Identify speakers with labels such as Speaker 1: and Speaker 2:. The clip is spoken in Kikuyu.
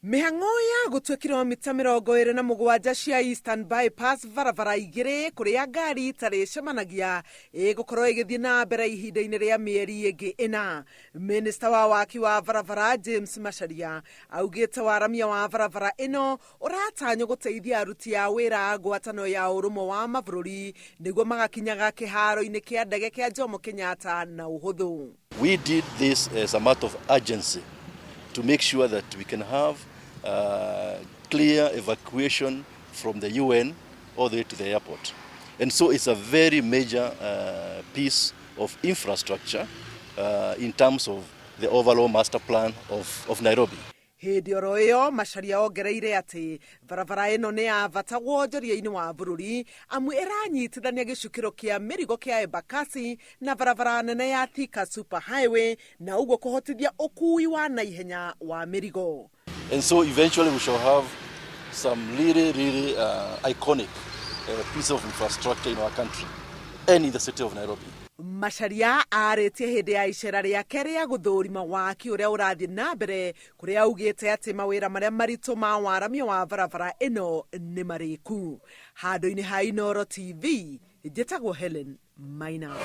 Speaker 1: Mĩhang'o ya gũtua kilomita 27 cia Eastern Bypass barabara igĩrĩ kũrĩa ngari itarĩcemanagia ĩgũkorwo ĩgĩthiĩ na mbere ihinda-inĩ rĩa mĩeri ĩngĩ ĩna. Minista wa waki wa barabara James Macharia augĩte waramia wa barabara ĩno ũratanywo gũteithia aruti a wĩra a ngwatanĩro ya ũrũmwe wa mabũrũri nĩguo magakinyaga kĩharo-inĩ kĩa ndege kĩa Jomo Kenyatta na ũhũthũ.
Speaker 2: We did this as a matter of urgency to make sure that we can have clear evacuation from the UN all the way to the airport. And so it's a very major piece of infrastructure in terms of the overall master plan of Nairobi.
Speaker 1: Hĩndĩ oro ĩyo, Macharia ongereire atĩ barabara ĩno nĩ ya bata wonjoria-inĩ wa bũrũri amu ĩranyitithania gĩcukĩro kĩa mĩrigo kĩa Embakasi na barabara nene ya Thika Super Highway na ũguo kũhotithia ũkui wa naihenya wa mĩrigo.
Speaker 2: And so eventually we shall have some really, really iconic piece of infrastructure in our country and in the city of Nairobi.
Speaker 1: Macharia arĩtie hĩndĩ ya icera rĩake rĩa gũthũrima waki ũrĩa ũrathiĩ na mbere, kũrĩa augĩte atĩ mawĩra marĩa maritũ ma waramia wa barabara ĩno nĩ marĩku. Handũ-inĩ ha Inooro TV, njĩtagwo Helen Maina.